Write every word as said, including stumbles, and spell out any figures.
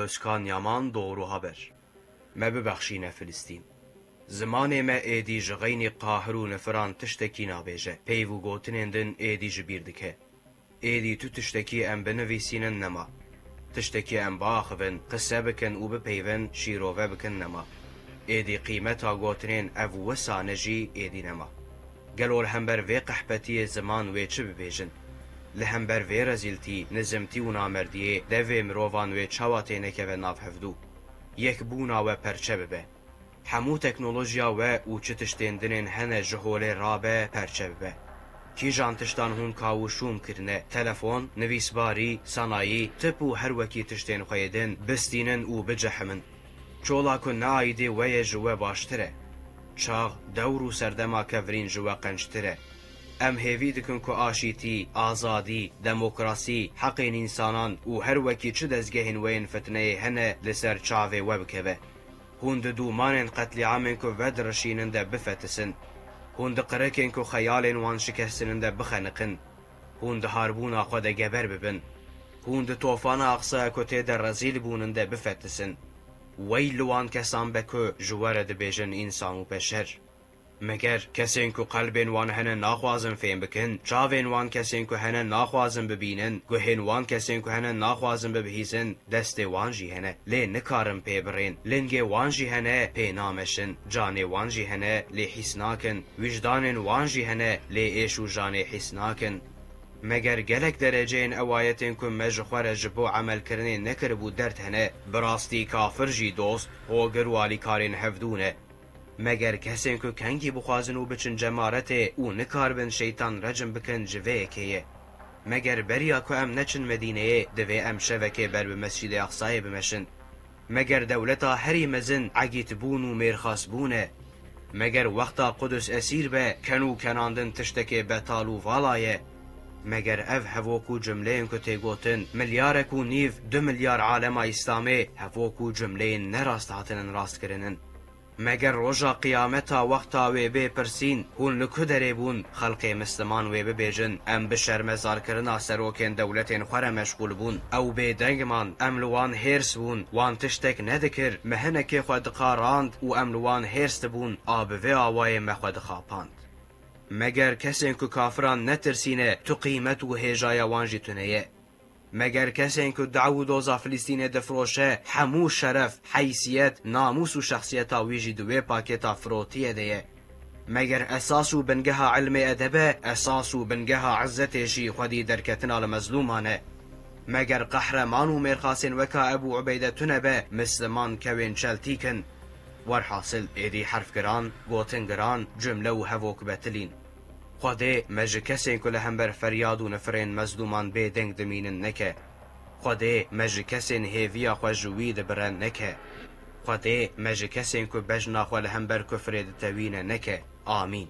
Özkan Yaman, Doğru Haber. Me bibexşîne Filistîn. Zimanê me êdî ji xeynî qahir û nifiran tiştekî nabêje. Peyv û gotinên din êdî ji bîr dike. Êdî tu tiştekî em binivîsînin nema. Tiştekî em biaxivin, qise bikin û bipeyvin, şîrove bikin nema. Êdî qîmeta gotinên ev wisa ne jî êdî nema. Gelo li hember vê qehpetiyê ziman wê çi bibêjin? Li hember vê rezîltî, nizimtî û namerdiyê devê mirovan wê çawa tênekeve nav hevdû? Yekbûna we perçe bibe. Hemû teknolojiya we û çi tiştên dinên hene ji holê rabe, perçe bibe. Kîjan tiştan hûn kawû şûm kirine, telefon, nivîsbarî, sanayî, tip û her wekî tiştên xwe yê din bistînin û bicehimin. Çola ku ne aîdê we ye ji we baştir e. Çax, dewr û serdema kevirîn ji we qenctir e. Em hêvî dikin ku aşîtî, azadî, demokrasî, heqên însanan û her wekî çi dezgehên we yên fitneyê hene li ser çavê we bikeve. Hûn di dûmanên qetlîamên ku vedirişînin de bifetisin. Hûn di qirikên ku xeyalên wan şikestinin de bixeniqin. Hûn di harbûna xwe de geber bibin. Hûn di tofana Aqsaya ku tê de rezîl bûnin de bifetisin. Wey li wan kesan be ku ji we re dibêjin însan û beşer. Meger kesên ku qelbên wan hene naxwazin fêm bikin, çavên wan kesên ku hene naxwazin bibînin, guhên wan kesên ku hene naxwazin bibihîzin, destê wan jî hene, lê nikarin pê birên, lingê wan jî hene, pê nameşin, canê wan jî hene, lê hîs nakin, wijdanên wan jî hene, lê êş û janê hîs nakin. Meger gelek dereceyên ewayetên ku me ji xwe re ji bo emelkirinê nekiribû derd hene, bi rastî kafir jî dost, hogir û alîkarên hevdû ne. Meger kesên ku kengî bixwazin û biçin cemaretê û nikaribin şeytan recim bikin ji vê yekê ye. Meger beriya ku em neçin Medîneyê, divê em şevekê ber bi Mescîdê Aqsayê bimeşin. Meger dewleta herî mezin egîtbûn û mêrxasbûn e. Meger wexta Qudus esîr be, ken û kenandin tiştekê betal û vala ye. Meger ev hevok û cumleyên ku tê gotin, milyarek û nîv, du milyar alema Îslamê hevok û cumleyên nerast hatinin rastkirinin. Meger roja qiyameta wexta wê bê pirsîn, hûn li ku derê bûn, xelkê misliman wê bibêjin, em bi şermezarkirina serokên dewletên xwe re meşgûl bûn, ew bêdeng man, em li wan hêrs bûn, wan tiştek nedikir, me hinekê xwe diqarand û em li wan hêrs dibûn, a bi vê awayê me xwe dixapand. Meger kesên ku kafiran netirsîne, tu qîmet û hêjaya wan jî tune ye. Meger kesên ku daw û doza Filistînê difiroşe, hemû şeref, heysiyet, namûs û şexsiyeta wî jî di wê pakêta firotiyê de ye. Meger esas û bingeha ilmê edeb e, esas û bingeha izzetê jî xwedî derketina li mezlûman e. Meger qehreman û mêrxasên weka Ebû Ubeyde tune be, misliman kewên çeltîk in. Werhasil êdî herfgiran, gotingiran, cumle û hevok betilîn. Xwedê me ji kesên ku li hember feryad û nifirên mezlûman bêdeng dimînin neke. Xwedê me ji kesên hêviya xwe ji wî dibire neke. Xwedê me ji kesên ku bejna xwe li hember kufrê ditewîne neke. Amîn.